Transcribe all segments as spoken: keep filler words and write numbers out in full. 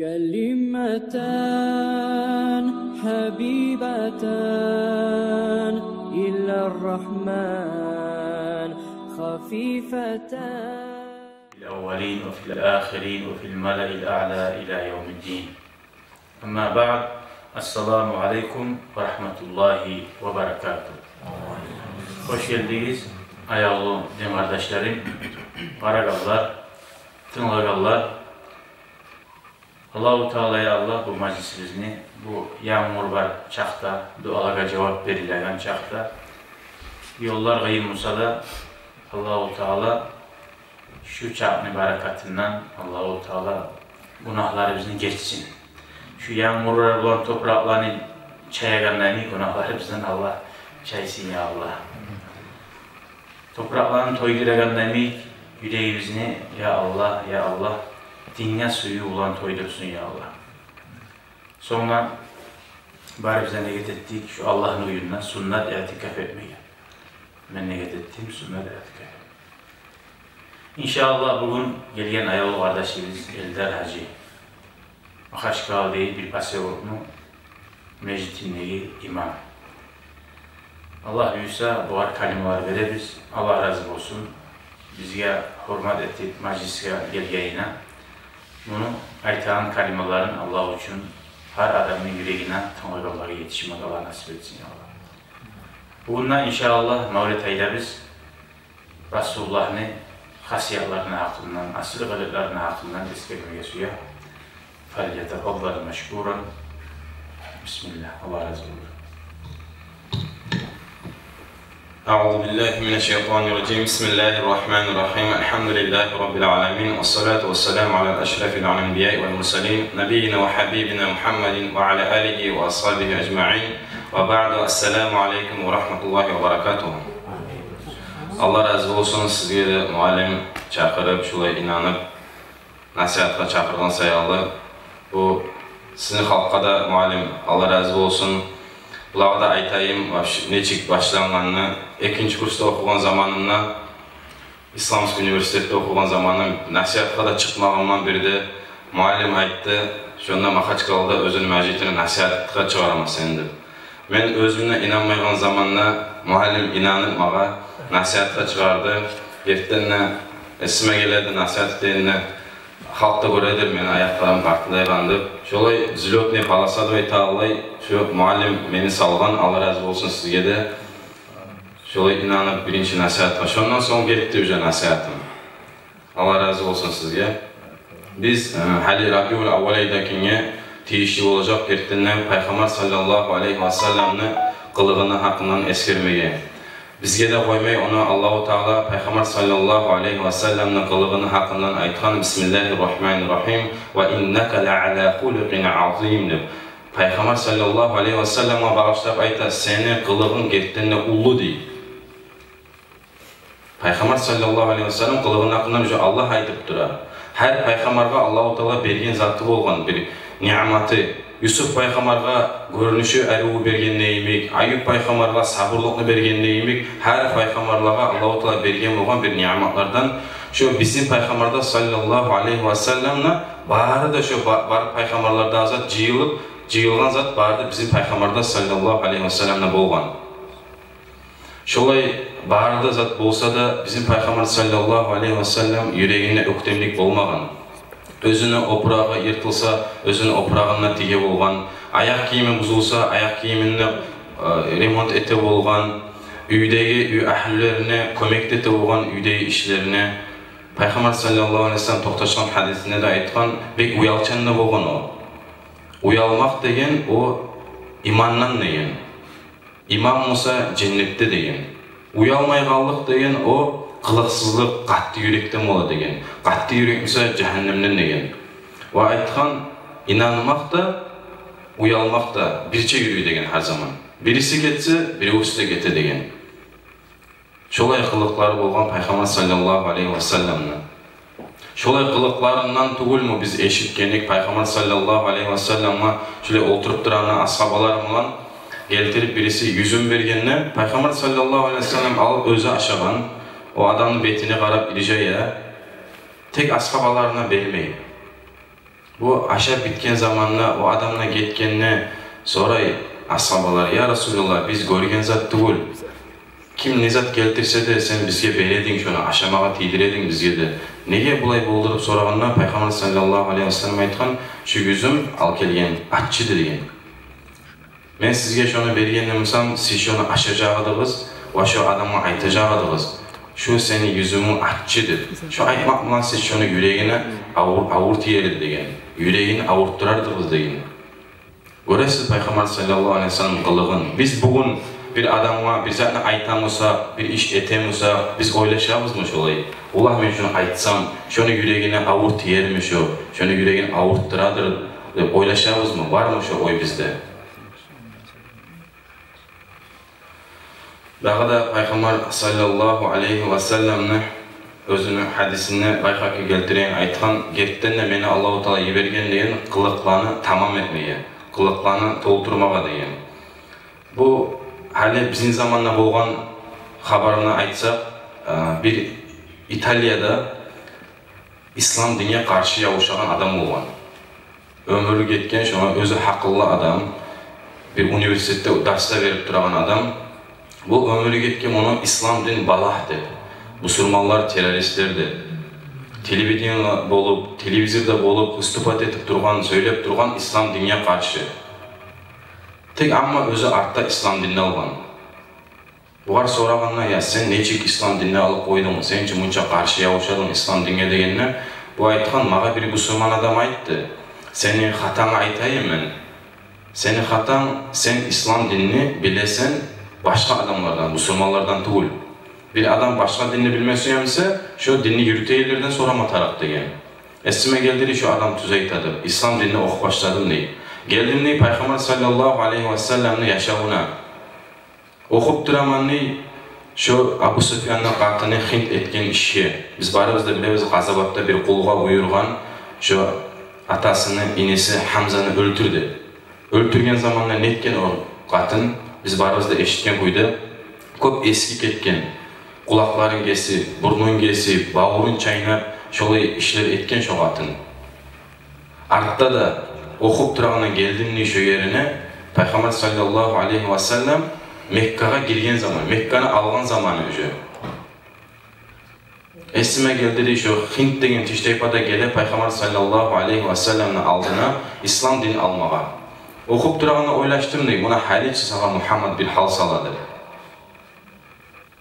كلمتان حبيبتان إلى الرحمن خفيفتان في الأولين وفي الآخرين وفي الملأ الأعلى إلى يوم الدين. أما بعد، السلام عليكم ورحمة الله وبركاته. Хош гелдигиз, аявлу дин къардашларым, къарагъанлар, тынглагъанлар. Аллагьу Таала, я Аллагь, бу мажлисибизни, бу янгур бар чакъда, дуалагъа жавап берилеген чакъда, ёллар къыйын буса да, Аллагьу Таала шу чакъны баракатындан Аллагьу Таала гюнагьларыбызны гечсин. Шу янгурлар булан топуракъланы чаягъанда йимик гюнагьларыбыздан Аллагь чайсын, я Аллагь. Топуракъланы тойдурагъанда йимик юрегибизни, я Аллагь, я Аллагь, динге сююв булан тойдурсун, я Аллагь. Сонг барыбыз да негет этдик шу Аллагьны уьюнде суннат иътикаф этмеге. Мен негет этдим суннат иътикаф. Иншааллагь, бугюн гелген аявлу къардашыбыз Эльдар гьажи, Махачкъаладагъы бир посёлокну межитиндеги имам. Аллагь буюрса, бугъар калималар беребиз. Аллагь рази болсун бизге гьюрмет этип мажлисге гелгенине. Муну айтагъан калималарын Аллагь учун гьар адамны юрегине, тынглагъанлагъа етишмек Аллагь насип этсин, я Аллагь. Бугюн де, иншааллагь, мавлет айдабыз. Расулуллагьны хасиятларыны гьакъындан, асил къылыкъларыны гьакъындан эсгермеге сюе. فليتفضل مشكورا. بسم الله. Аллагь рази болсун. أعوذ بالله من الشيطان الرجيم. بسم الله الرحمن الرحيم. الحمد لله رب العالمين. والصلاة والسلام على أشرف الأنبياء والمرسلين. نبينا وحبيبنا محمد وعلى آله وأصحابه أجمعين. وبعد. السلام عليكم ورحمة الله وبركاته. Аллагь рази болсун сизге де, муаллим, чакъырып, шулай инанып, насигьатгъа чакъыргъан саялы. Бу сизин халкъгъа да, муаллим, Аллагь рази болсун. Булагъа да айтайым, вообще, нечик башлангъанны. Экинчи курсда охугъан заманымда, исламский университетде охугъан заманым, насигьатгъа да чыкъмагъанман, бир де муаллим айтды, шонда Махачкъалада оьзюню межитине насигьатгъа чыгъараман сени деп. Мен оьзюм де инанмайгъан заманда муаллим инанып магъа насигьатгъа чыгъарды. Гертиден де, эсиме геледи, насигьат этейим де, халкъ да гёредир мени аякъларым къартылайгъан деп. Шолай взлётный полоса деп айта алай, шо муаллим мени салгъан, Аллагь рази болсун сизге де. Шолай инанып биринчи насигьатгъа. Шондан сонг гетди уже насигьатым. Аллагь рази болсун сизге. Биз, э, гьали рабиул аввал айда экенге тийишли болажакъ гертиден де Пайхаммар саллаллагьу алайгьи ва салламны къылыгъыны гьакъындан эсгермеге. Бизге де къоймай ону Аллагьу Таала Пайхаммар саллаллагьу алайгьи ва салламны къылыгъыны гьакъындан айтгъан: بسم الله الرحمن الرحيم. وإنك لعلى خلق عظيم деп. Пайхаммар саллаллагьу алайгьи ва салламгъа багъышлап айта: сени къылыгъынг гертиден де уллу, дей. Пайхаммар саллаллагьу алайгьи ва саллам къылыгъыны гьакъындан уже Аллагь айтып тура. Гьар пайхаммаргъа Аллагьу Таала берген заты болгъан, бир ниъматы. Юсуп пайхаммаргъа гёрюнюшю, арив, берген йимик, Аюп пайхаммаргъа сабурлукъну берген йимик, гьар пайхаммарлагъа Аллагьу Таала берген болгъан бир ниъматлардан. Шо бизин Пайхаммарда саллаллагьу алайгьи ва салламны бары да, шо ба-, бар пайхаммарларда зат жыйылып, жыйылгъан зат бары да бизин Пайхаммарда саллаллагьу алайгьи ва салламны болгъан. Шолай бары да зат болса да, бизин Пайхаммар саллаллагьу алайгьи ва саллам юрегинде оьктемлик болмагъан. Оьзюню опурагъы йыртылса, оьзюню опурагъына тиге болгъан. Аякъ гийими бузулса, аякъ гийимин де, э, ремонт эте болгъан. Уьйдеги, уьй агьлюлерине кёмек де эте болгъан уьйдеги ишлерине. Пайхаммар саллаллагьу алайгьи ва саллам токъташгъан гьадисинде де айтгъан, бек уялчан да болгъан о. Уялмакъ деген о имандан деген. Иман буса женнетде деген. Уялмай къаллыкъ деген о къылыкъсызлыкъ, къатты юрекден бола деген. Къатты юрек буса жагьаннемден деген. Ва айтгъан, инанмакъ да, уялмакъ да бирче юрюй деген гьар заман. Бириси гетсе, биревюсю де гете деген. Шолай къылыкълары болгъан Пайхаммар саллаллагьу алайгьи ва салламны. Шолай къылыкъларындан тюгюлмю биз эшитгенлик, Пайхаммар саллаллагьу алайгьи ва салламгъа шолай олтуруп турагъанда асгьабалар булан гелтирип бириси юзюн бергенде, Пайхаммар саллаллагьу алайгьи ва саллам алып оьзю ашагъан, о адамны бетине къарап иржая, тек асгьабаларына бермей. О ашап битген заманда, о адам да гетгенде сорай асгьабалар: «Я Расулуллагь, биз гёрген зат тюгюл. Ким не зат гелтирсе де, сен бизге берединг, шону ашамагъа тийдирединг бизге де. Неге булай болду?» — деп сорагъанда, Пайхаммар саллаллагьу алайгьи васаллам айтгъан: «Шу юзюм ал гелген аччы», — деген. «Мен сизге шону берген эсем, сиз шону ашажакъ эдигиз ва шо адамгъа айтажакъ эдигиз: шу сени юзюнг аччы деп. Шо айтмакъ булан сиз шону юрегине авур, авур тиер эди», — деген. «Юрегин авуртдурар эдигиз», — деген. Гёресиз Пайхаммар саллаллагьу алайгьи васаллам къылыгъын. Биз бугюн бир адамгъа бир затны айта бусакъ, бир иш эте бусакъ, биз ойлашабызмы шолай: «Валлагь, мен шону айтсам, шону юрегине авур тиерми шо, шону юрегин авуртдурадыр», — деп ойлашабызмы? Бармы шо ой бизде? Дагъы да Пайхаммар саллаллагьу алайгьи васалламны оьзюню гьадисинде Байгьакъи гелтирген, айтгъан: «Гертиден де мени Аллагьу Таала йиберген, — деген, — къылыкъланы тамам этмеге, къылыкъланы толтурмагъа», — деген. Бу гьали бизин заманда болгъан хабарны айтсакъ, э, бир Италияда ислам динге къаршы ябушагъан адам болгъан. Оьмюрю гетген, шону оьзю гьакъыллы адам, бир университетде дарс да берип турагъан адам. Бу оьмюрю гетген муну ислам дин балагь деп, бусурманлар террористлер деп, телевидениеде болуп, телевизорда болуп, выступать этип тургъан, сёйлеп тургъан ислам динге къаршы. Тек амма оьзю артда ислам динни алгъан. Бугъар сорагъанда: «Я, сен нечик ислам динни алып къойдунг? Сен чи мунча къаршы ябушадынг ислам динге», — дегенде, бу айтгъан: «Магъа бир бусурман адам айтды: сени хатангны айтайым мен. Сени хатанг, сен ислам динни билесен башгъа адамлардан, бусурманлардан тюгюл. Бир адам башгъа динни билме сюе буса, шо динни юрютегенлерден сорама тарыкъ», — деген. Эсиме гелди дей, шо адам тюз айтады. Ислам динни охуп башладым дей. Гелдим дей Пайхаммар саллаллагьу алайгьи васалламны яшавуна. Охуп тураман дей, шо Абу Суфьянны къатыны Гьинд этген ишге. Биз барыбыз да билебиз, къазаватда бир къулгъа буюргъан, шо атасыны иниси Гьамзаны оьлтюр деп. Оьлтюрген заманда нетген о къатын, биз барыбыз да эшитген кюйде, кёп эсги гетген, къулакъларын гесип, бурнун гесип, бавурун чайнап, шолай ишлер этген шо къатын. Артда да охуп турагъанда гелдим дей шо ерине, Пайхаммар саллаллагьу алайгьи васаллам Меккагъа гирген заман, Мекканы алгъан заманы уже. Эсиме гелди дей, шо Гьинд деген тиштайпа да геле Пайхаммар саллаллагьу алайгьи васалламны алдына ислам дин алмагъа. Охуп турагъанда ойлашдым дей, муна гьали чи сагъа Мугьаммад бир гьал сала деп.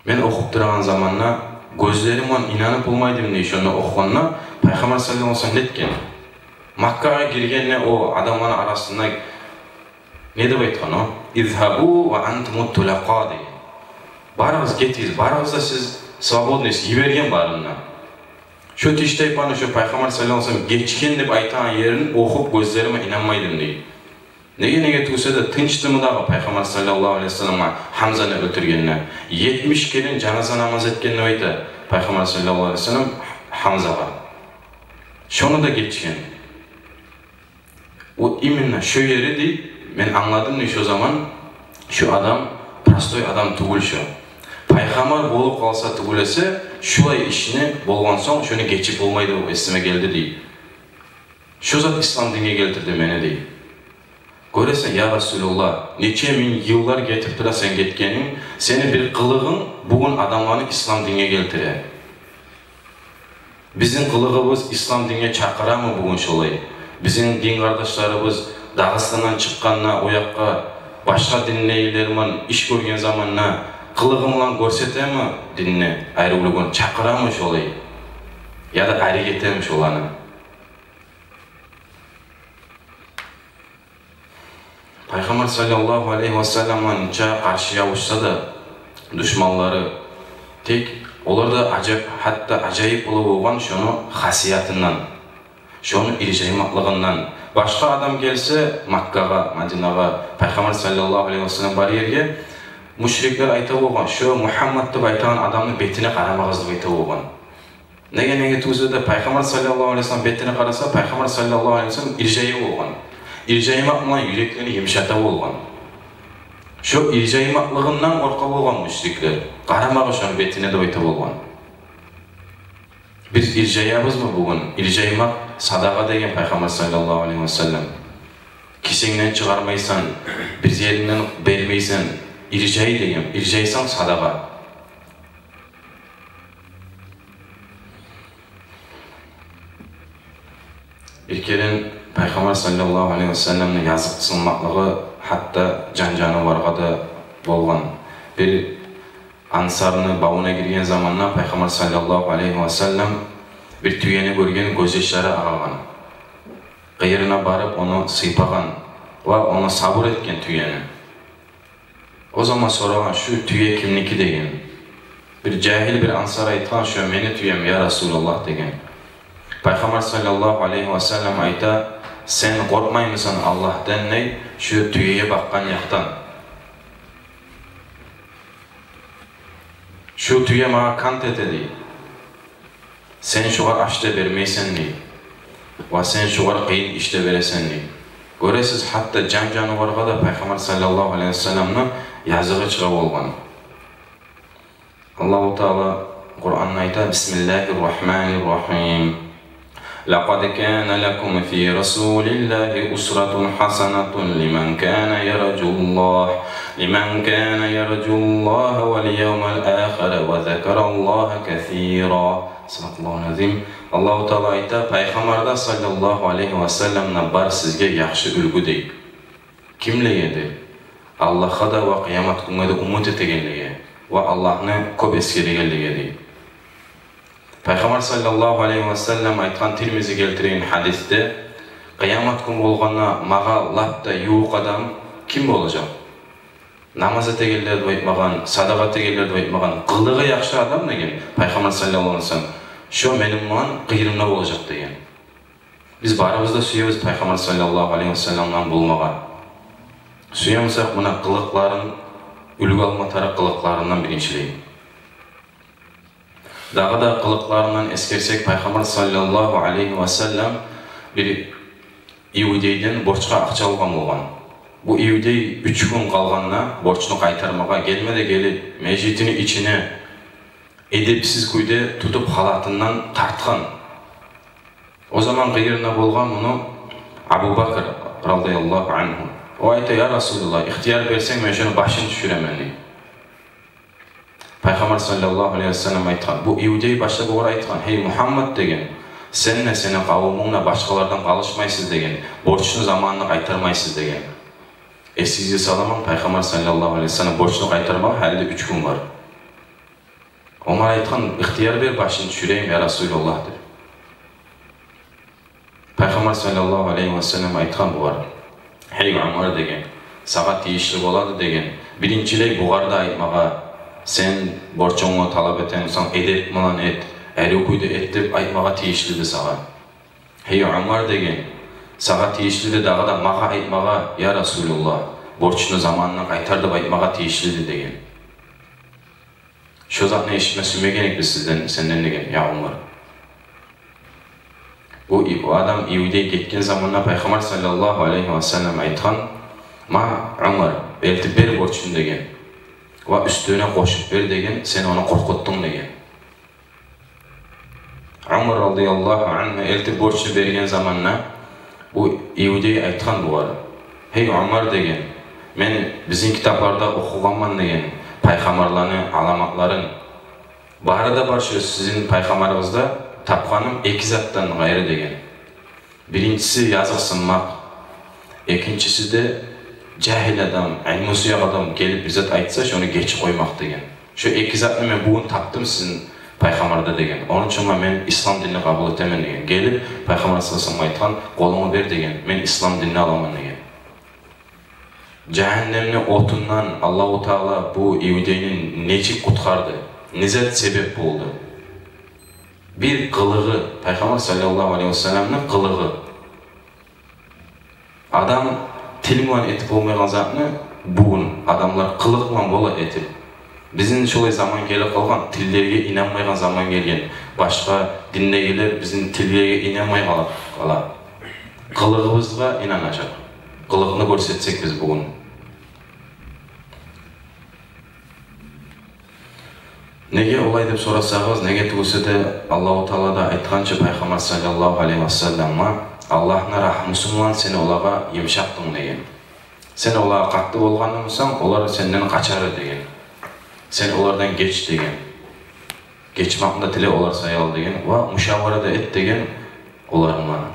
Мен охуп турагъан заманда гёзлерим булан инанып болмай эдим дей, шону охугъанда, Пайхаммар саллаллагьу алайгьи васаллам нетген? Маккагъа гиргенде о адамланы арасында не деп айтгъан о? «Изгьабу ва антуму тулакъа», — деген. «Барыгъыз, гетигиз, барыгъыз да сиз свободныйсыз, йиберген барын да». Шо тиштайпаны шо Пайхаммар саллаллагьу алайгьи васаллам гечген деп айтагъан ерин охуп, гёзлериме инанмай эдим дей. Неге, неге тюгюл де, тынчдымы дагъы Пайхаммар саллаллагьу алайгьи васаллам Гьамзаны оьлтюргенде? Етмиш керен жаназа намаз этген деп айта Пайхаммар саллаллагьу алайгьи васаллам Гьамзагъа. Шону да гечген. О, именно шо ери дей, мен англадым дей шо заман, шо адам простой адам тюгюл шо. Пайхаммар болуп къалса тюгюл эсе, шулай ишни болгъан сонг, шону гечип болмайды, о эсиме гелди дей. Шо зат ислам динге гелтирди мени дей. Гёресен, я Расулуллагь, нече минг йыллар гетип тура сен гетгенинг, сени бир къылыгъынг бугюн адамланы ислам динге гелтире. Бизин къылыгъыбыз ислам динге чакъырамы бугюн шолай? Бизин дин къардашларыбыз Дагъыстандан чыкъгъанда, о якъгъа башгъа диндегилер булан иш гёрген заманда, къылыгъы булан гёрсетеми динни айрылыгъын, чакъырамы шолай? Яда арек этеми шоланы? Пайхаммар саллаллагьу алайгьи васалламгъа нече къаршы ябушса да душманлары, тек олар да ажаб-, гьатта ажайып бола болгъан шону хасиятындан, шону иржаймакълыгъындан. Башгъа адам гелсе Маккагъа, Мадинагъа, Пайхаммар саллаллагьу алайгьи васаллам бар ерге, мушриклер айта болгъан: «Шо Мугьаммад деп айтагъан адамны бетине къарамагъыз», — деп айта болгъан. Неге, неге тюгюл де, Пайхаммар саллаллагьу алайгьи васаллам бетине къараса, Пайхаммар саллаллагьу алайгьи васаллам иржая болгъан. Иржаймакъ булан юреклени йымышата болгъан. Шо иржаймакълыгъындан къоркъа болгъан мушриклер. «Къарамагъыз шону бетине», — деп айта болгъан. Биз иржаябызмы бугюн? Иржаймакъ Садагъа деген Пайхаммар саллаллагьу алайгьи васаллам. Кисенгден чыгъармайсан, бир ерингден бермейсен, иржай деген, иржайсан садагъа. Бир керен Пайхаммар саллаллагьу алайгьи васалламны языкъсынмакълыгъы гьатта жан-жанываргъа да болгъан. Бир ансарны бавуна гирген заманда Пайхаммар саллаллагьу алайгьи васаллам бир тюени гёрген, гёзьяшлары агъагъан. Къыйырына барып, ону сыйпагъан ва ону сабур этген тюени. О заман сорагъан: «Шу тюе кимники?» — деген. Бир жагьил бир ансар айтгъан: «Шу мени тюем, я Расулаллагь», — деген. Пайхаммар саллаллагьу алайгьи васаллам айта: «Сен къоркъмаймысан Аллагьдан, — дей, — шу тюеге бакъгъан якъдан? Шу тюе магъа кант эте, — дей. — Сен шугъар аш да бермейсен, — дей, — ва сен шугъар къыйын иш де бересен», — дей. Гёресиз, гьатта жан-жанываргъа да Пайхаммар саллаллагьу алайгьи васалламны языгъы чыгъа болгъан. Аллагьу Таала Къуранда айта: «Бисмиллагьи ррагьмани ррагьим. Лакъад кана лакум фи расулиллагьи усватун гьасанатун лиман кана яржуллагь, лиман кана яржуллагьа вал явмал ахира ва закараллагьа касира». Садакъаллагьул азим. Аллагьу Таала айта: «Пайхаммарда саллаллагьу алайгьи васалламда бар сизге яхшы уьлгю, — дей. — Кимлеге?» — дей. «Аллагьгъа да ва къыямат гюнге де умут этегенлеге ва Аллагьны кёп эсгерегенлеге», — дей. Пайхаммар саллаллагьу алайгьи васаллам айтгъан, Тирмизи гелтирген гьадисде: «Къыямат гюн болгъанда магъа лап да ювукъ адам ким болажакъ? Намаз этегенлер деп айтмагъан, садагъа этегенлер деп айтмагъан, къылыгъы яхшы адам, — деген Пайхаммар саллаллагьу алайгьи васаллам, — шу мени булан къыйырымда болажакъ», — деген. Биз барыбыз да сюебиз Пайхаммар саллаллагьу алайгьи васалламдан болмагъа. Сюемисакъ, муна къылыкъларын, уьлгю алма тарыкъ къылыкъларындан биринчилей. Дагъы да къылыкъларындан эсгерсек, Пайхаммар саллаллагьу алайгьи васаллам бир иудейден борчгъа акъча алгъан болгъан. Бу иудей уьч гюн къалгъанда борчну къайтармагъа, гелме де гелип, межитни ичине эдепсиз кюйде тутуп, халатындан тартгъан. О заман къыйырында болгъан муну Абу Бакр радияллагьу ангьу. О айта: «Я Расулаллагь, ихтияр берсенг, мен шуну башын тюшюремен», — дей. Пайхаммар саллаллагьу алайгьи васаллам айтгъан, бу иудей башлап огъар айтгъан: «Гьей Мугьаммад, — деген, — сен де, сени къавумунг да башгъалардан къалышмайсыз, — деген, — борчну заманында къайтармайсыз», — деген. Эсигизге саламан, Пайхаммар саллаллагьу алайгьи васаллам борчну къайтармагъа гьали де уьч гюн бар. Омар айтгъан: «Ихтияр бер, башын тюшюрейим, я Расулаллагь», — деп. Пайхаммар саллаллагьу алайгьи васаллам айтгъан бугъар: «Гьей Омар, — деген, — сагъа тийишли болады, — деген, — биринчилей бугъар да айтмагъа, сен борчунгну талап этемисен, эдеп булан эт, арив кюйде эт деп айтмагъа тийишлиди сагъа. Гьей Омар, — деген, — сагъа тийишлиди дагъы да магъа айтмагъа, я Расулаллагь, борчну заманында къайтар деп айтмагъа тийишлиди», — деген. «Шо затны эшитме сюймеген эдик биз сизден, сенден, — деген, — я Омар». Бу и-, бу адам, иудей, гетген заманда Пайхаммар саллаллагьу алайгьи васаллам айтгъан: «Ма, Омар, элтип бер борчун, — деген, — ва уьстюне къошуп бер, — деген, — сен ону къоркъутдунг», — деген. Омар радияллагьу ангьу элтип борчну берген заманда бу иудей айтгъан бугъар: «Гьей Омар, — деген, — мен бизин китапларда охугъанман, — деген, — пайхаммарланы аламатларын. Бары да бар шо сизин пайхаммарыгъызда тапгъаным эки затдан къайры, — деген. — Биринчиси — языкъсынмакъ, экинчиси де — жагьил адам, илму сюек адам гелип бир зат айтса, шону гечип къоймакъ, — деген. — Шо эки затны мен бугюн тапдым сизин пайхаммарда, — деген. — Ону учун мен ислам динни къабул этемен», — деген. Гелип Пайхаммар саллаллагьу алайгьи васалламгъа айтгъан: «Къолунгну бер, — деген, — мен ислам динни аламан», — деген. Жагьаннемни отундан Аллагьу Таала бу иудейни нечик къутгъарды? Не зат себеп болду? Бир къылыгъы, Пайхаммар саллаллагьу алайгьи васалламны къылыгъы. Адам тил булан этип болмайгъан затны бугюн адамлар къылыкъ булан бола этип. Бизин шолай заман гелип къалгъан, тиллеге инанмайгъан заман гелген. Башгъа диндегилер бизин тиллеге инанмай къала, къала. Къылыгъыбызгъа инанажакъ. Къылыгъыны гёрсетсек биз бугюн. Неге олай деп сорасагъыз, неге тюгюл де Аллагьу Таала да айтгъанча Пайхаммар саллаллагьу алайгьи ва салламгъа: «Аллагьны рагьмусу булан сен олагъа йымышакъдынг», – деген. «Сен олагъа къатты болгъан бусанг, олар сенден къачар эди», – деген. «Сен олардан геч», – деген. «Гечмекни де тиле олар саялы», – деген. «Ва мушавара да эт», – деген, олар булан.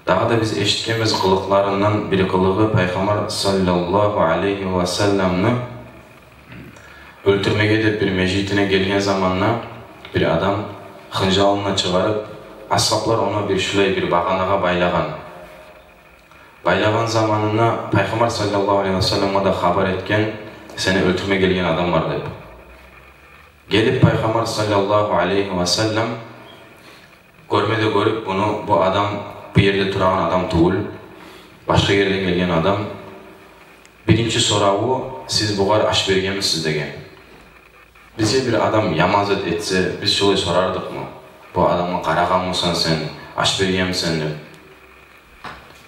Дагъы да биз эшитгенбиз къылыкъларындан бир къылыгъы, Пайхаммар саллаллагьу алайгьи ва салламны оьлтюрмеге деп бир межитине гелген заманда бир адам хынжалын чыгъарып, асгьаблар ону бир шулай бир багъанагъа байлагъан. Байлагъан заманында Пайхаммар саллаллагьу алайгьи ва салламгъа да хабар этген: «Сени оьлтюрме гелген адам бар», – деп. Гелип Пайхаммар саллаллагьу алайгьи ва саллам гёрме де гёрюп буну, бу адам бу ерде турагъан адам тюгюл, башгъа ерден гелген адам. Биринчи сораву: «Сиз бугъар аш бергенмисиз?» – деген. Бизге бир адам яман зат этсе, биз шолай сорардыкъмы: «Бу адамгъа къарагъан бусанг сен, аш бергенмисен?» – деп.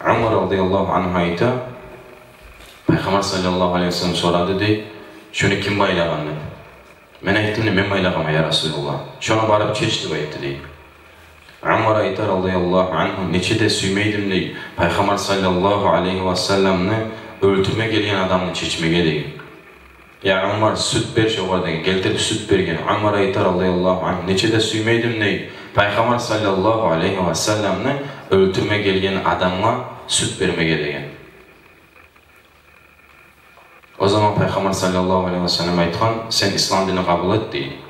Умар радияллагьу ангьу айта: «Пайхаммар саллаллагьу алайгьи ва саллам сорады, – дей, – шуну ким байлагъан?» – деп. «Мен айтдым, – дей, – мен байлагъанман, я Расулуллагь. Шону барып чеч», – деп айтды, дей. Умар айта радияллагьу ангьу: «Нечик де сюймей эдим, – дей, – Пайхаммар саллаллагьу алайгьи ва салламны оьлтюрме гелген адамны чечмеге», – деген. «Я Умар, сют бер шогъар», – деген. Гелтирип сют берген. Умар айта радияллагьу ангьу: «Нечик де сюймей эдим, – дей, – Пайхаммар саллаллагьу алайгьи ва салламны оьлтюрме гелген адамгъа сют бермеге», – деген. О заман Пайхаммар саллаллагьу алайгьи ва саллам айтгъан: «Сен ислам динни къабул эт», – дей.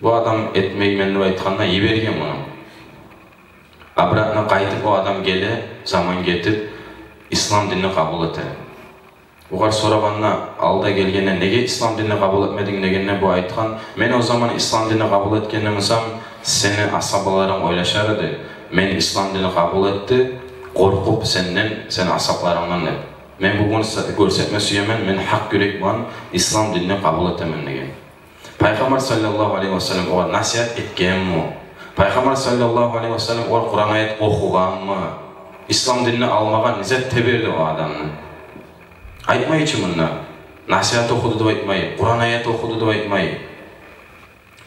Бу адам «этмеймен» деп айтгъанда, йиберген муну. Обратно къайтып о адам геле, заман гетип, ислам динни къабул эте. Огъар сорагъанда, алда гелгенде: «Неге ислам динни къабул этмединг?» – дегенде, бу айтгъан: «Мен о заман ислам динни къабул этген бусам, сени асгьабаларынг ойлашар эди: мен ислам динни къабул этди, къоркъуп сенден, сени асгьабларынгдан, – деп. – Мен бугюн са-, гёрсетме сюемен, мен гьакъ юрек булан ислам динни къабул этемен», – деген. Пайхаммар саллаллагьу алайгьи ва саллам огъар насигьат этгенми? Пайхаммар саллаллагьу алайгьи ва саллам огъар Къуран аят охугъанмы? Ислам динни алмагъа не зат теберди о адамны? Айтмай чы мунда. Насигьат охуду деп айтмай, Къуран аят охуду деп айтмай.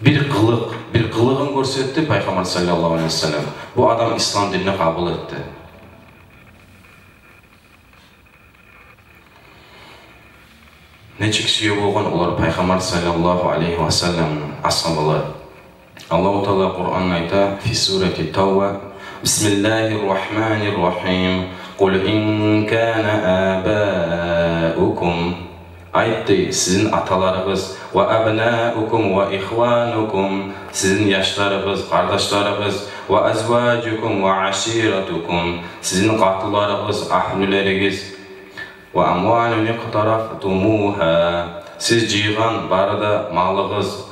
Бир къылыкъ, бир къылыгъын гёрсетди Пайхаммар саллаллагьу алайгьи ва саллам. Бу адам ислам динни къабул этди. Нечик сюе болгъан олар Пайхаммар саллаллагьу алайгьи ва салламны асгьабалар. Аллагьу Таала Къуранда айта, фи сурати Тавба: «Бисмиллагьи ррагьмани ррагьим. Къул ин кана абаукум». Айт, дей, сизин аталарыгъыз, ва абнаукум ва ихванукум, сизин яшларыгъыз, къардашларыгъыз, ва азважукум ва аширатукум, сизин къатынларыгъыз, агьлюлеригиз, ва амвалун икътарафтумугьа, сиз жыйгъан бары да малыгъыз,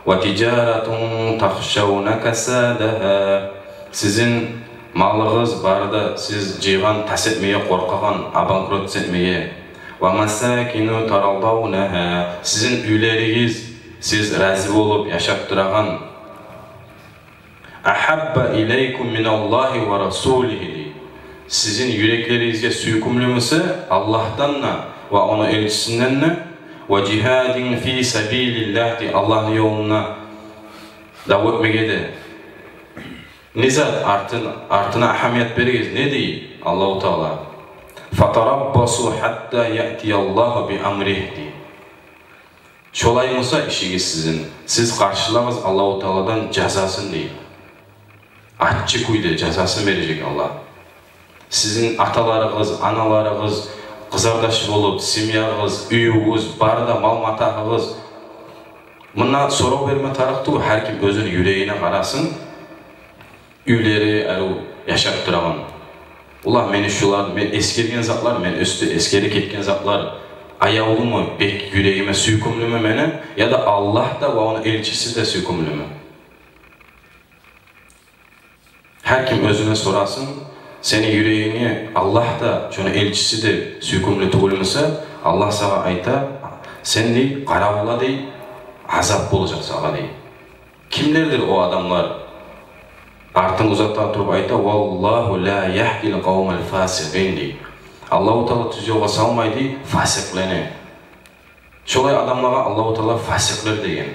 ва тижаратун тахшавна касадагьа, сизин малыгъыз бары да сиз жыйгъан, тас этмеге къоркъагъан, обанкрот этмеге, ва масакину тардавнагьа, сизин уьйлеригиз, сиз рази болуп яшап турагъан, «Агьабба илайкум миналлагьи ва расулигьи», – дей. Сизин юреклеригизге сюйкюмлю буса Аллагьдан да ва ону элчисинден де, «ва жигьадин фи сабилиллагь», – дей, Аллагьны ёлунда дав этмеге де. Не зат артын-, артына агьамият беригиз, не дей Аллагьу Таала? «Фатараббасу гьатта яътияллагьу би амригь», – дей. Шолай буса ишигиз сизин, сиз къаршылагъыз Аллагьу Тааладан жазасын, дей. Аччы кюйде жазасын бережек Аллагь. Сизин аталарыгъыз, аналарыгъыз, къызардаш болуп, семьягъыз, уьюгюз, бары да мал-матагьыгъыз. Мунда сорав берме тарыкъ тюгюл, гьар ким оьзюню юрегине къарасын. Уьйлери, арив яшап турагъан. Олар мени шулар, мен эсгерген затлар, мен оьстю эсгерип гетген затлар аявлуму, бек юрегиме сюйкюмлюмю мени, яда Аллагь да ва ону элчиси де сюйкюмлюмю? Гьар ким оьзюне сорасын, сени юрегинге Аллагь да, шону элчиси де сюйкюмлю тюгюл буса, Аллагь сагъа айта, сен, дей, къаравулла, дей, азап болажакъ сагъа, дей. Кимлердир о адамлар? Артын узата туруп айта: «Валлагьу ла ягьдил къавмал фасикъин», – дей. Аллагьу Таала тюз ёлгъа салмай, дей, фасикълени. Шолай адамлагъа Аллагьу Таала фасикълер деген.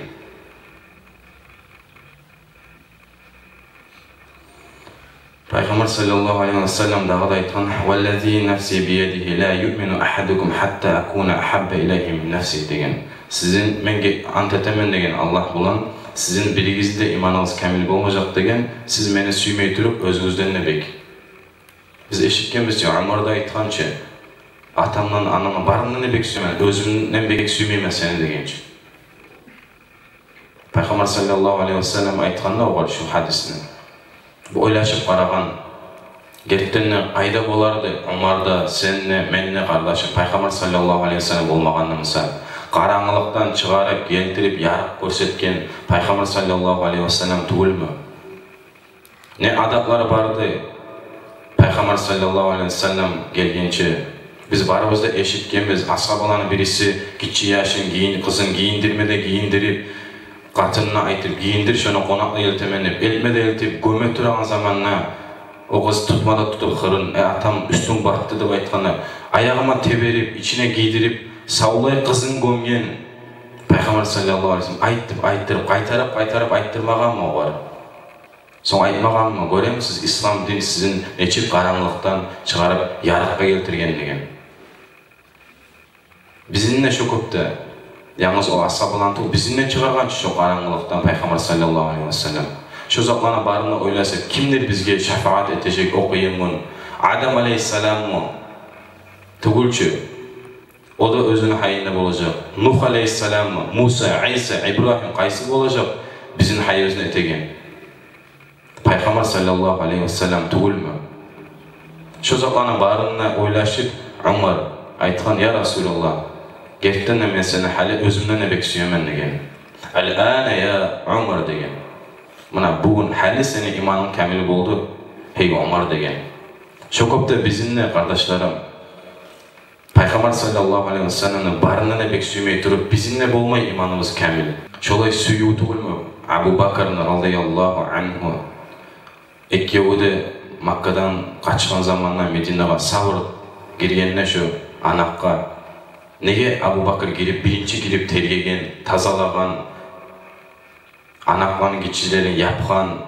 Пайхаммар саллаллагьу алайгьи ва саллам дагъы да айтгъан: «Валлази нафси биядигьи, ла юъмину агьадукум гьатта акуна агьабба илайгьи мин нафсигьи», — деген. Сизин, мен ге-, ант этемен деген Аллагь булан, сизин биригизни де иманыгъыз камил болмажакъ деген, сиз мени сюймей туруп, оьзюгюзден де бек. Биз эшитгенбиз чи, Умар да айтгъан чы: «Атамдан, анамдан, барындан да бек сюемен, оьзюмден бек сюймеймен сени», — деген чы. Пайхаммар саллаллагьу алайгьи ва саллам айтгъанда огъар шу гьадисни, бу ойлашып къарагъан: «Гертиден де, къайда болар эди Умар да, сен де, мен де, къардашым, Пайхаммар саллаллагьу алайгьи ва саллам болмагъан буса? Къарангылыкъдан чыгъарып, гелтирип, ярыкъ гёрсетген Пайхаммар саллаллагьу алайгьи ва саллам тюгюлмю? Не адаплар бар эди Пайхаммар саллаллагьу алайгьи ва саллам гелгенче?» Биз барыбыз да эшитгенбиз, асгьабаланы бириси гиччи яшын гийин-, къызын гийиндирме де гийиндирип, къатынына айтып: «Гийиндир шону, къонакъны элтемен», — деп, элтме де элтип, гёме турагъан заманда о къыз тутма да тутуп хырын: «Э, атам, уьстюнг батды», — деп айтгъанда, аягъына теберип, ичине гийдирип, савлай къызын гёмген Пайхаммар саллаллагьу алайгьи ва саллам, айтып, айттырып, къайтарып, къайтарып айтдырмагъанмы огъар? Сонг айтмагъанмы: «Гёремисиз, ислам дин сизин нечик къарангылыкъдан чыгъарып, ярыкъгъа гелтирген», — деген. Бизин де шо кюйде, янгыз о асгьабаланы тюгюл, бизин де чыгъаргъан чы шо къарангылыкъдан Пайхаммар саллаллагьу алайгьи ва саллам. Шо затланы барын да ойласа, кимдир бизге шафагьат этежек о къыйын гюн? Адам алайгьиссаламмы? Тюгюл чю. О да оьзюню гьайында болажакъ. Нугь алайгьиссаламмы, Муса, Иса, Ибрагьим, къайсы болажакъ бизин гьайыбызны этеген? Пайхаммар саллаллагьу алайгьи ва саллам тюгюлмю? Шо затланы барын да ойлашып, Умар айтгъан: «Я Расулаллагь, гертиден де, мен сени гьали оьзюмден де бек сюемен», — деген. «Ал-ана я Умар», — деген. «Муна бугюн, гьали сени иманынг камил болду, гьей Умар», — деген. Шо кюйде бизин де, къардашларым, Пайхаммар саллаллагьу алайгьи ва салламны барындан да бек сюймей туруп, бизин де болмай иманыбыз камил. Шолай сююв тюгюлмю Абу Бакрны радияллагьу ангьу? Экевю де Маккадан къачгъан заманда Мединагъа савур гиргенде шо анакъгъа, неге Абу Бакр гирип, биринчи гирип тергеген, тазалагъан, анакъланы гиччилерин япгъан,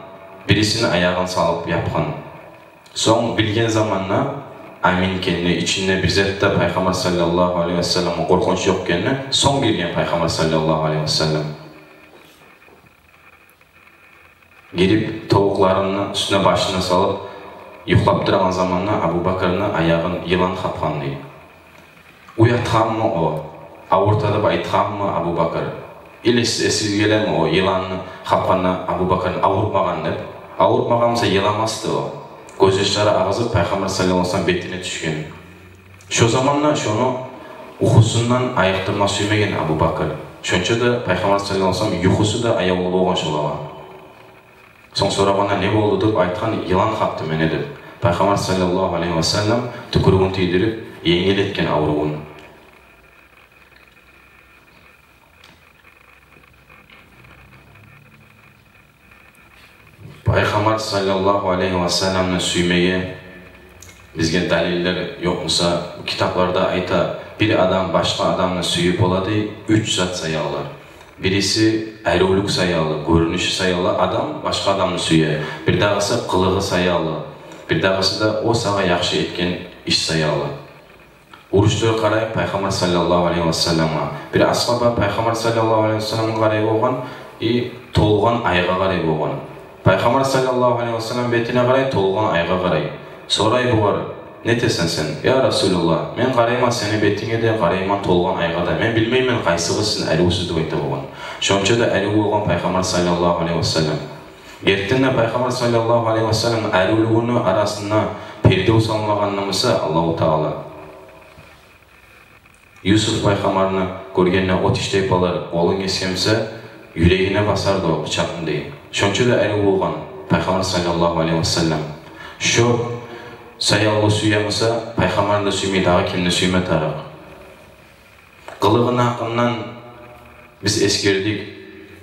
бирисини аягъын салып япгъан. Сонг билген заманда амин экенни, ичинде бир зат да, Пайхаммар саллаллагьу алайгьи ва салламгъа къоркъунч ёкъ экенни, сонг гирген Пайхаммар саллаллагьу алайгьи ва саллам. Гирип, тобукъларын уьстюне, башына салып, юхлап турагъан заманда Абу Бакрны аягъын йылан хапгъан дей. Уятгъанмы о? Авурта деп айтгъанмы Абу Бакр? Или эс-, эсигизге гелеми о йыланны хапгъанда Абу Бакрны авуртмагъан деп? Авуртмагъан буса, йыламас эди о. Гёзьяшлары агъызып, Пайхаммар саллаллагьу алайгьи ва саллам бетине тюшген. Шо заманда шону юхусундан айыкъдырма сюймеген Абу Бакр. Шонча да Пайхаммар саллаллагьу алайгьи ва саллам юхусу да аявлу болгъан шолагъа. Сонг сорагъанда, не болду деп айтгъан, йылан хапды мени деп. Пайхаммар саллаллагьу алайгьи ва саллам тюкюрюгюн тийдирип, енгил этген аврувун. Пайхаммар саллаллагьу алайгьи ва салламны сюймеге бизге далиллер ёкъ буса, китапларда айта, бир адам башгъа адамны сююп бола дей уьч зат саялы. Бириси аривлюк саялы, гёрюнюшю саялы, адам башгъа адамны сюе. Бирдагъысы къылыгъы саялы. Бирдагъысы да о сагъа яхшы этген иш саялы. Урушлар къарайыкъ Пайхаммар саллаллагьу алайгьи ва салламгъа. Бир асгьаба Пайхаммар саллаллагьу алайгьи ва салламгъа къарай болгъан, и толгъан айгъа къарай болгъан. Пайхаммар саллаллагьу алайгьи ва саллам бетине къарай, толгъан айгъа къарай. Сорай бугъар: «Не этесен сен?» «Я Расулаллагь, мен къарайман сени бетинге де, къарайман толгъан айгъа да. Мен билмеймен, къайсыгъыз сиз аривсюз», — деп айта болгъан. Шонча да арив болгъан Пайхаммар саллаллагьу алайгьи ва саллам. Гертиден де, Пайхаммар саллаллагьу алайгьи ва саллам аривлюгюню арасына перде салмагъан буса Аллагьу Таала. Юсуп пайхаммарны гёргенде от иштей болар, къолун гесген буса, юрегине басар эди о бычакъны дей. Шонча да арив болгъан Пайхаммар саллаллагьу алайгьи ва саллам. Шо саялы сюе буса, Пайхаммарны да сюймей, дагъы кимни сюйме тарыкъ? Къылыгъыны гьакъындан биз эсгердик.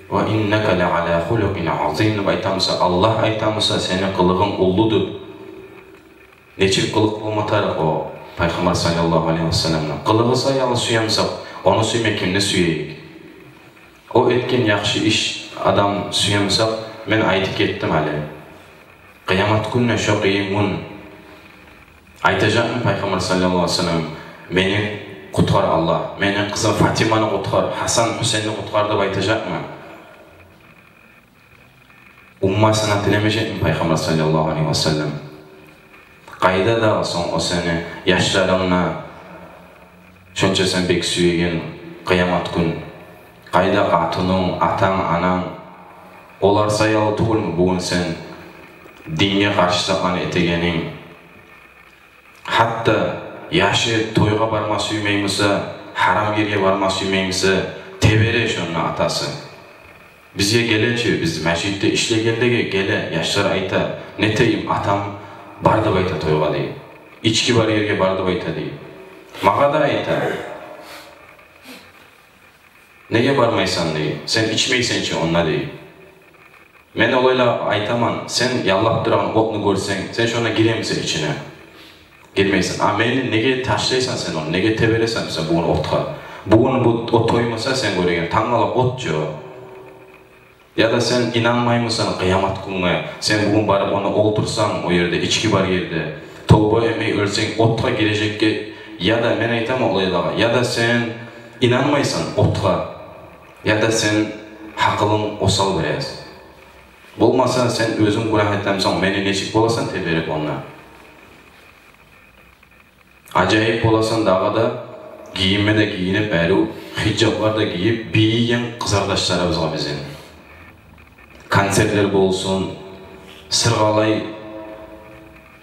«Ва иннака ла ала хулукъин азим», — деп айта буса, Аллагь айта буса, сени къылыгъынг уллу деп. Нечик къылыкъ болма тарыкъ о Пайхаммар саллаллагьу алайгьи ва салламны? Къылыгъы саялы сюе бусакъ, Ону сюймей кимни сюейик? О этген яхшы иш адам сюе буса, мен айтып гетдим гьали. Къыямат гюнде шо къыйын гюн айтажакъмы Пайхаммар саллаллагьу алайгьи ва саллам: «Мени къутгъар, Аллагь, мени къызым Фатиманы къутгъар, Гьасан, Гьусейнни къутгъар», — деп айтажакъмы? Уммасына тилемежекми Пайхаммар саллаллагьу алайгьи ва саллам? Къайда дагъы сонг о сени яшларынгны, шонча сен бек сюеген къыямат гюн? Къайда къатынынг, атанг, ананг? Олар саялы тюгюлмю бугюн сен динге къаршы затланы этегенинг? Гьатта яшы тойгъа барма сюймей буса, гьарам ерге барма сюймей буса, тебере шонда атасы. Бизге геле чи, биз межитде ишлегенлеге геле, яшлар айта: «Нетейим, атам бар деп айта тойгъа», — дей. «Ички бар ерге бар деп айта», — дей. Магъа да айта: «Неге бармайсан, — дей, — сен ичмейсен чи онда», — дей. Мен олайлагъа айтаман: «Сен яллап турагъан отну гёрсенг, сен шонда гиремисен ичине?» Гирмейсен. А мени неге ташлайсан сен ону? Неге тебересен сен бугюн отгъа? Бугюн бу от тоймаса, сен гёреген, тангала от чы о. Яда сен инанмаймысан къыямат гюнге? Сен бугюн барып онда олтурсанг, о ерде, ички бар ерде, товба этмей оьлсенг, отгъа гирежекге, яда мен айтаман олайлагъа, яда сен инанмайсан отгъа, яда сен гьакъылынг осал бираз. Болмаса, сен оьзюнг гюнагь этемисен, мени нечик боласан теберип онда? Ажайып боласан дагъы да, гийинме де гийинип, арив хиджаплар да гийип, бийиген къызардашларыбызгъа бизин. Концертлер болсун, сыргъалай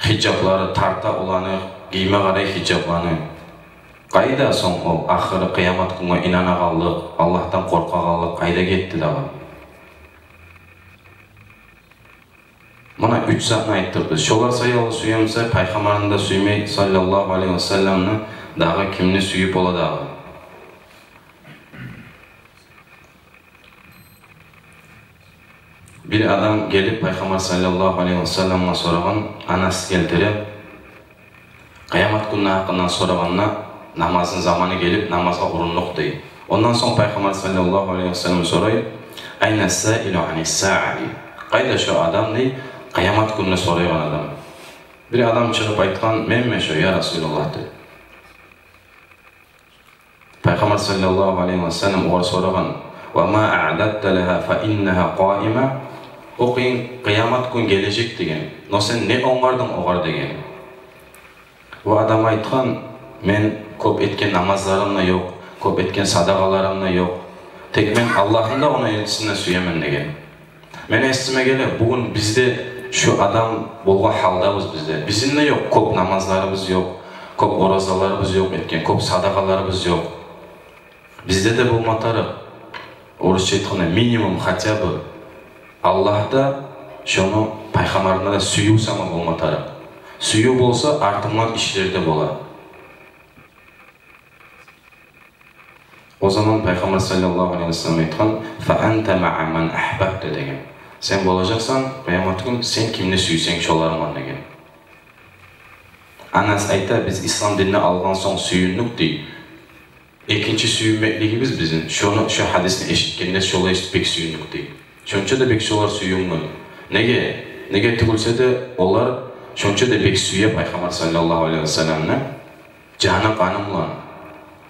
хиджаплары, тарта оланы, гийме къарай хиджапланы. Къайда сонг о ахыры къыямат гюнге инанагъанлыкъ, Аллагьдан къоркъагъанлыкъ къайда гетди дагъы? Муна уьч затны айтдыкъ биз. Шолар саялы сюе буса, Пайхаммарны да сюймей, саллаллагьу алайгьи ва салламны, дагъы кимни сююп бола дагъы? Бир адам гелип Пайхаммар саллаллагьу алайгьи ва салламгъа сорагъан, Анас гелтире. Къыямат гюнню гьакъындан сорагъанда, намазны заманы гелип, намазгъа урундукъ дей. Ондан сонг Пайхаммар саллаллагьу алайгьи ва саллам сорай: «Айна саилу ани саа?» — дей. «Къайда шо адам, — дей, — къыямат гюнню сорайгъан адам?» Бир адам чыгъып айтгъан: «Менме шо, я Расулаллагь», — деп. Пайхаммар саллаллагьу алайгьи ва саллам огъар сорагъан: «Ва ма аъдадта лагьа фа иннагьа къаима?» О къыйын, къыямат гюн гележек деген. Но сен не онгардынг огъар деген. О адам айтгъан: «Мен кёп этген намазларым да ёкъ, кёп этген садагъаларым да ёкъ. Тек мен Аллагьны да, ону элчисин де сюемен», — деген. Мени эсиме геле, бугюн биз де шо адам болгъан гьалдабыз биз де. Бизин де ёкъ, кёп намазларыбыз ёкъ, кёп оразаларыбыз ёкъ этген, кёп садагъаларыбыз ёкъ. Бизде де болма тарыкъ, орусча айтгъанда, минимум хотя бы, Аллагьны да, шону Пайхаммарны да сююв сама болма тарыкъ. Сююв болса, артындан ишлер де бола. О заман Пайхаммар саллаллагьу алайгьи ва саллам айтгъан: «Фа анта маъа ман агьбабта», — деген. «Сен болажакъсан къыямат гюн сен кимни сюйсенг шолар булан», — деген. Анас айта: «Биз ислам динни алгъан сонг сююндюк, — дей, — экинчи сююнмеклигибиз бизин шону, шо гьадисни эшитгенде, шолай эшитип бек сююндюк, — дей. — Шонча да бек шолар сююнгюн». Неге? Неге тюгюлсе де, олар шонча да бек сюе Пайхаммар саллаллагьу алайгьи ва салламны. Жаны-къаны булан.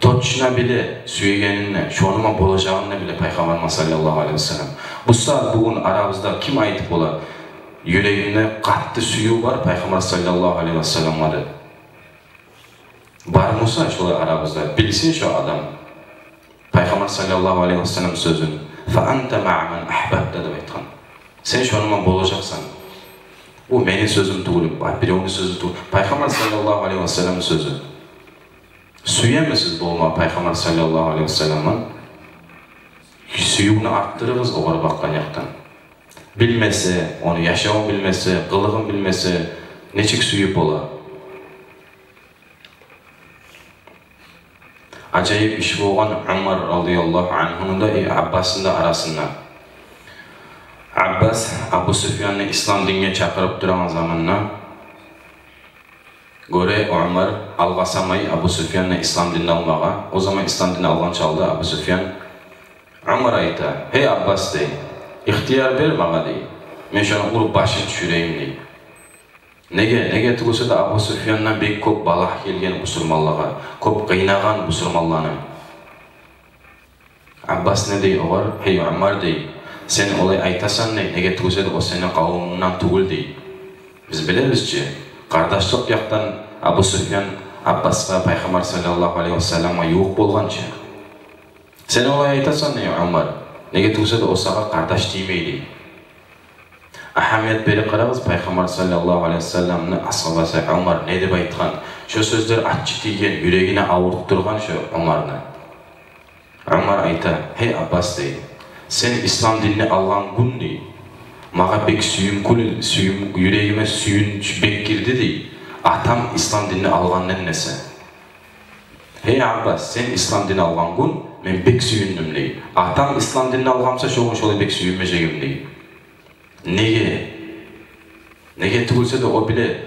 Точно биле сюегенин де, шону булан болажагъын да биле Пайхаммар саллаллагьу алайгьи ва саллам. Бу сагьат бугюн арабызда ким айтып бола, юрегинде къатты сююв бар Пайхаммар саллаллагьу алайгьи ва салламгъа деп? Бар буса шолай арабызда, билсин шо адам Пайхаммар саллаллагьу алайгьи ва саллам сёзюн: «Фа анта маъа ман агьбабта», — деп айтгъан. Сен шону булан болажакъсан. Бу мени сёзюм тюгюл, биревню сёзю тюгюл. Пайхаммар саллаллагьу алайгьи ва саллам сёзю. Сюемисиз болма Пайхаммар саллаллагьу алайгьи ва салламны? Сюювню артдырыгъыз огъар бакъгъан якъдан. Билмесе, ону яшавун билмесе, къылыгъын билмесе, нечик сююп бола? Ажайып иш болгъан Умар радияллагьу ангьуну да, э, Аббасны да арасында. Аббас Абу Суфьянны ислам динге чакъырып турагъан заманда, Гёре Умар алгъасамай Абу Суфьянны ислам динни алмагъа. О заман ислам динни алгъан чагъы да Абу Суфьян, Умар айта: «Гьей Аббас, — дей, — ихтияр бер магъа, — дей, — мен шону уруп башын тюшюрейим», — дей. Неге? Неге тюгюлсе де Абу Суфьяндан бек кёп балагь гелген бусурманлагъа, кёп къыйнагъан бусурманланы. Аббас не дей огъар? «Гьей Умар, — дей, — сен олай айтасан, — дей, — неге тюгюлсе де о сени къавумунгдан тюгюл», — дей. Биз билебиз чи, къардашлыкъ якъдан Абу Суфьян Аббасгъа, Пайхаммар саллаллагьу алайгьи васалламгъа ювукъ болгъан чы. «Сен олай айтасан, — дей, — Умар, неге тюгюлсе де о сагъа къардаш тиймей», — дей. Агьамият берип къарагъыз, Пайхаммар саллаллагьу алайгьи васалламны асгьабасы Умар не деп айтгъан? Шо сёзлер аччы тийген, юрегине авуртдургъан шо Умарны. Умар айта: «Гьей Аббас, — дей, — сен ислам динни алгъан гюн, — дей, — магъа бек сююнкюлю, сююн-, юрегиме сююнч бек гирди, — дей, — атам ислам динни алгъандан эсе. Гьей Аббас, сен ислам динни алгъан гюн мен бек сююндюм, — дей. — Атам ислам динни алгъан буса, шо гюн шолай бек сююнмежек эдим», — дей. Неге? Неге тюгюлсе де о биле,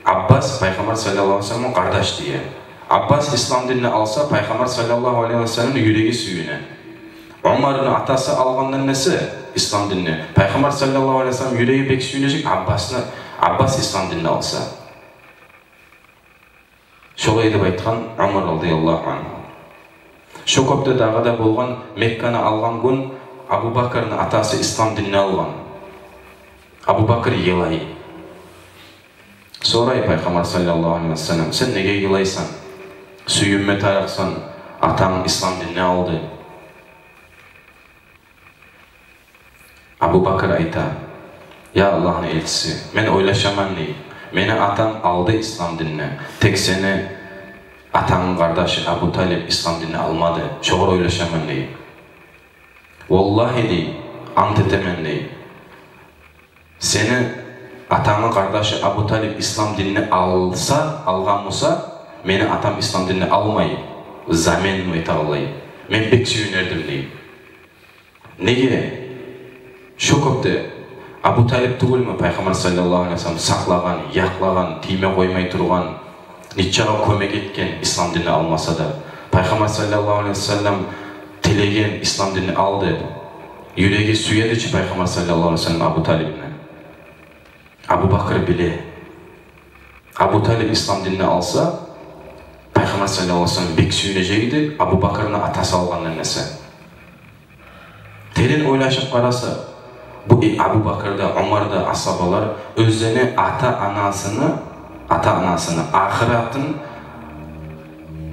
Аббас Пайхаммар саллаллагьу алайгьи васалламны къардаш дей. Аббас ислам динни алса, Пайхаммар саллаллагьу алайгьи васалламны юреги сююне. Умарны атасы алгъандан эсе ислам динни, Пайхаммар саллаллагьу алайгьи васалламны юреги бек сююнежек Аббасны, Аббас ислам динни алса. Шолай деп айтгъан Умар радияллагьу ангьу. Шо кюйде дагъы да болгъан, Мекканы алгъан гюн Абу Бакрны атасы ислам динни алгъан. Абу Бакр йылай. Сорай Пайхаммар саллаллагьу алайгьи васаллам: «Сен неге йылайсан? Сююнме тарыкъсан, атанг ислам динни алды». Абу Бакр айта: «Я Аллагьны элчиси, мен ойлашаман, — дей, — мени атам алды ислам динни, тек сени атангны къардашы Абу Талип ислам динни алмады. Шогъар ойлашаман, — дей. — Валлагьи, — дей, — ант этемен, — дей, — сени атангны къардашы Абу Талип ислам динни алса, алгъан буса, мени атам ислам динни алмай, замен этагъанлай, мен бек сююнердим», — дей. Неге? Шо кюйде Абу Талип тюгюлмю Пайхаммар саллаллагьу алайгьи васаллам сакълагъан, якълагъан, тийме къоймай тургъан, нечакъы кёмек этген ислам динни алмаса да? Пайхаммар саллаллагьу алайгьи васаллам тилеген ислам динни ал деп. Юреги сюеди чи Пайхаммар саллаллагьу алайгьи васаллам Абу Талипни. Абу Бакр биле. Абу Талип ислам динни алса, Пайхаммар саллаллагьу алайгьи васаллам бек сююнежек эди, Абу Бакрны атасы алгъандан эсе. Терен ойлашып къараса, бу, э, Абу Бакр да, Умар да, асгьабалар оьзлени ата-анасыны, ата-анасыны ахыратын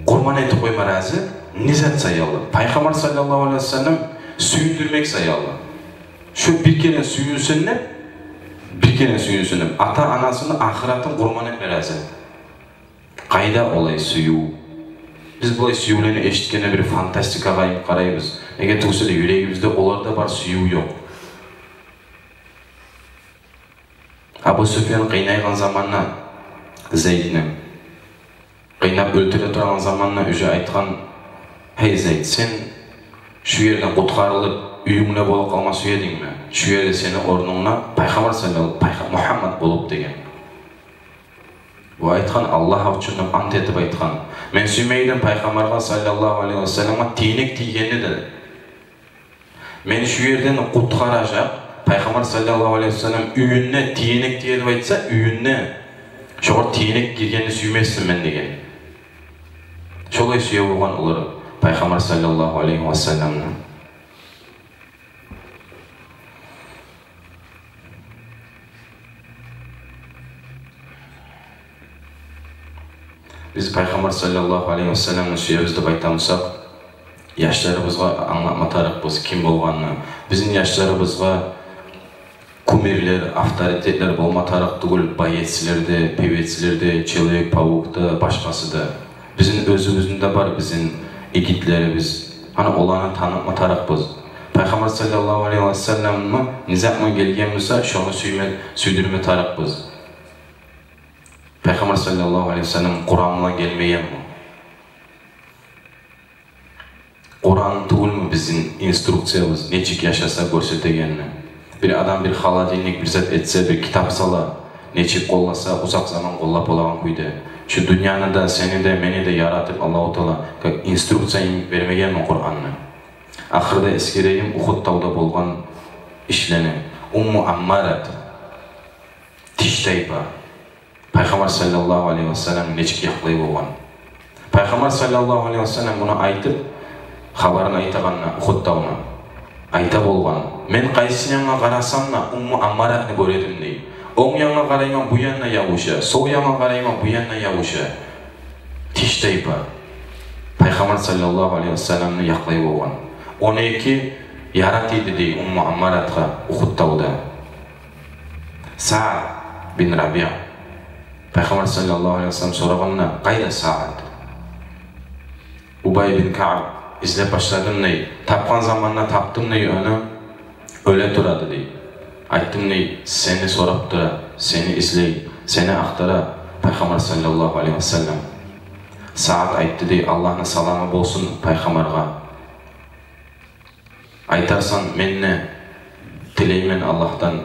къурман этип къойма рази не зат саялы? Пайхаммар саллаллагьу алайгьи васаллам сююндюрмек саялы. Шо бир керен сююнсюн деп, бир керен сююнсюн деп, ата-анасыны ахыратын къурман этме рази. Къайда олай сююв? Биз булай сюювлени эшитгенде бир фантастикагъа айланып къарайбыз. Неге тюгюлсе де юрегибизде оларда бар сююв ёкъ. Абу Суфьян къыйнайгъан заманда Зайдны, къыйнап оьлтюре турагъан заманда уже айтгъан: «Гьей Зайд, сен шу ерден къутгъарылып, уьюнгде болуп къалма сюедингми? Шу ерде сени орнунгда Пайхаммар саллаллагьу, Пайха-, Мухаммад болуп», — деген. Бу айтгъан Аллагь учун деп ант этип айтгъан: «Мен сюймей эдим Пайхаммаргъа саллаллагьу алайгьи васалламгъа тийнек тийгенни де. Мен шу ерден къутгъаражакъ, Пайхаммар саллаллагьу алайгьи васаллам уьюнде тийнек тие деп айтса, уьюнде шогъар тийнек гиргенни сюймесмен мен», — деген. Шолай сюе болгъан олар Пайхаммар саллаллагьу алайгьи васалламны. Биз Пайхаммар саллаллагьу алайгьи васалламны сюебиз деп айтамысакъ, яшларыбызгъа англатма тарыкъбыз ким болгъанны. Бизин яшларыбызгъа кумирлер, авторитетлер болма тарыкъ тюгюл боецлер де, певецлер де, Человек-паук да, башгъасы да. Бизин оьзюбюзню де бар бизин игитлерибиз. Гьана, оланы танытма тарыкъбыз. Пайхаммар саллаллагьу алайгьи васалламны не затман гелген буса, шону сюйме, сюйдюрме тарыкъбыз. Пайхаммар саллаллагьу алайгьи васаллам Къуран булан гелмегенми? Къуран тюгюлмю бизин инструкциябыз, нечик яшаса гёрсетегенни? Бир адам бир холодильник, бир зат этсе, бир китап сала, нечик къолласа, узакъ заман къоллап болагъан кюйде. Шу дюньяны да, сени де, мени де яратып Аллагьу Таала, как инструкция йимик, бермегенми Къуранны? Ахырда эсгерейим Ухуд тавда болгъан ишлени. Умму Аммарат, тиштайпа, Пайхаммар саллаллагьу алайгьи васалламны нечик якълай болгъан. Пайхаммар саллаллагьу алайгьи васаллам муну айтып, хабарын айтагъанда Ухуд тавну, айта болгъан: «Мен къайсы янгъа къарасам да, Умму Аммаратны гёредим», — дей. «Онг янгъа къарайман, бу янгъа ябуша, сол янгъа къарайман, бу янгъа ябуша». Тиштайпа Пайхаммар саллаллагьу алайгьи васалламны якълай болгъан. Он эки яра тийди, дей, Умму Аммаратгъа Ухуд тавда. Саад бин Рабиъ. Пайхаммар саллаллагьу алайгьи васаллам сорагъанда: «Къайда Саад?» Убай бин Каъб: «Излеп башладым, — дей. — Тапгъан заманда тапдым, — дей, — ону, оьле турады, — дей. — Айтдым, — дей, — сени сорап тура, сени излей, сени ахтара Пайхаммар саллаллагьу алайгьи васаллам». Саад айтды, дей: «Аллагьны саламы болсун Пайхаммаргъа. Айтарсан, мен де тилеймен Аллагьдан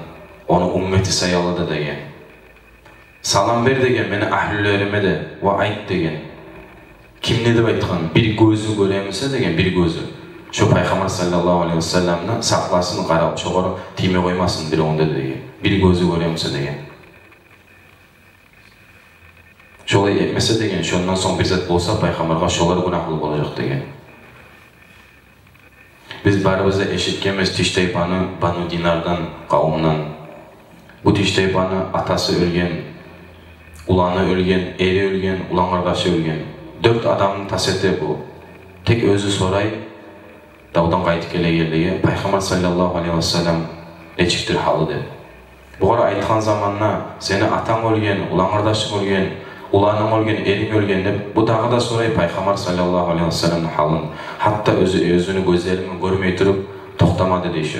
ону уммети саялы да», — деген. «Салам бер, — деген, — мени агьлюлериме де, ва айт, — деген, — ким не деп айтгъан, бир гёзю гёре буса, — деген, — бир гёзю, шо Пайхаммар саллаллагьу алайгьи васалламны сакъласын, къарап, шогъар тийме къоймасын биревню де, — деген, — бир гёзю гёре буса», — деген. «Шолай этмесе, — деген, — шондан сонг бир зат болса Пайхаммаргъа, шолар гюнагьлы болажакъ», — деген. Биз барыбыз да эшитгенбиз тиштайпаны Бану Динардан къавумдан. Бу тиштайпаны атасы оьлген, уланы оьлген, эри оьлген, улан къардашы оьлген. Дёрт адамны тас эте бу. Тек оьзю сорай, тавдан къайтып гелегенлеге, Пайхаммар саллаллагьу алайгьи васаллам нечикдир гьалы деп. Бугъар айтгъан заманда: «Сени атанг оьлген, улан къардашынг оьлген, уланынг оьлген, эринг оьлген», — деп, бу дагъы да сорай Пайхаммар саллаллагьу алайгьи васалламны гьалын. Гьатта оьзю, оьзюню гёзлери булан гёрмей туруп токътамады, дей, шо.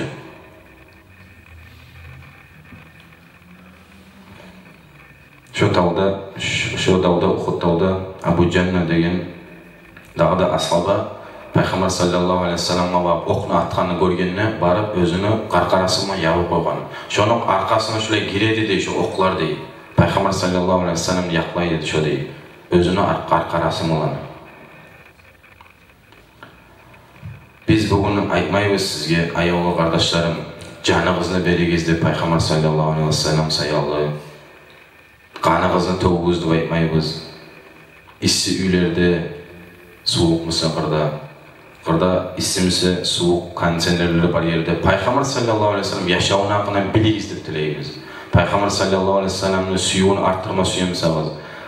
Шо тавда, шо, шо тавда, Ухуд тавда Абу Жанна деген дагъы да асгьаба Пайхаммар саллаллагьу алайгьи васалламгъа барып, окъну атгъанны гёргенде, барып оьзюню къаркъарасы булан ябып къойгъан. Шону аркъасына шулай гиреди, дей, шо окълар, дей. Пайхаммар саллаллагьу алайгьи васалламны якълай эди шо, дей, оьзюню ар-, къаркъарасы булан. Биз бугюн айтмайбыз сизге, аявлу къардашларым, жаныгъызны беригиз деп Пайхаммар саллаллагьу алайгьи васаллам саялы, къаныгъызны тёгюгюз деп айтмайбыз. Исси уьйлерде, сувукъ буса къырда, къырда исси буса сувукъ, кондиционерлер бар ерде Пайхаммар саллаллагьу алайгьи васаллам яшавуну гьакъындан билигиз деп тилейбиз. Пайхаммар саллаллагьу алайгьи васалламны сюювюн артдырма сюе бусагъыз,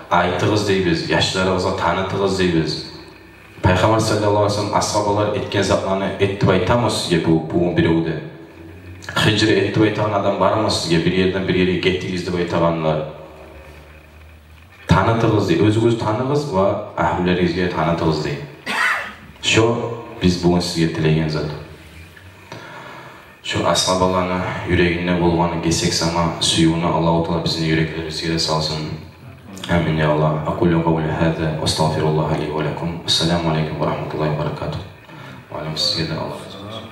айтыгъыз дейбиз, яшларыгъызгъа танытыгъыз дейбиз. Пайхаммар саллаллагьу алайгьи васаллам асгьабалар этген затланы эт деп айтамы сизге бу, бугюн биревде? Гьижра эт деп айтагъан адам бармы сизге, бир ерден бир ерге гетигиз деп айтагъанлар? Танытыгъыз дей, оьзюгюз таныгъыз ва агьлюлеригизге танытыгъыз дей. Шо биз бугюн сизге тилеген зат. Шо асгьабаланы юрегинде болгъаны гесек сама сюювню Аллагьу Таала бизин юреклерибизге де салсын. Амин, я Аллагь. أقول قولي هذا وأستغفر الله لي ولكم. السلام عليكم ورحمة الله وبركاته. Ва алейкум, сизге де Аллагь.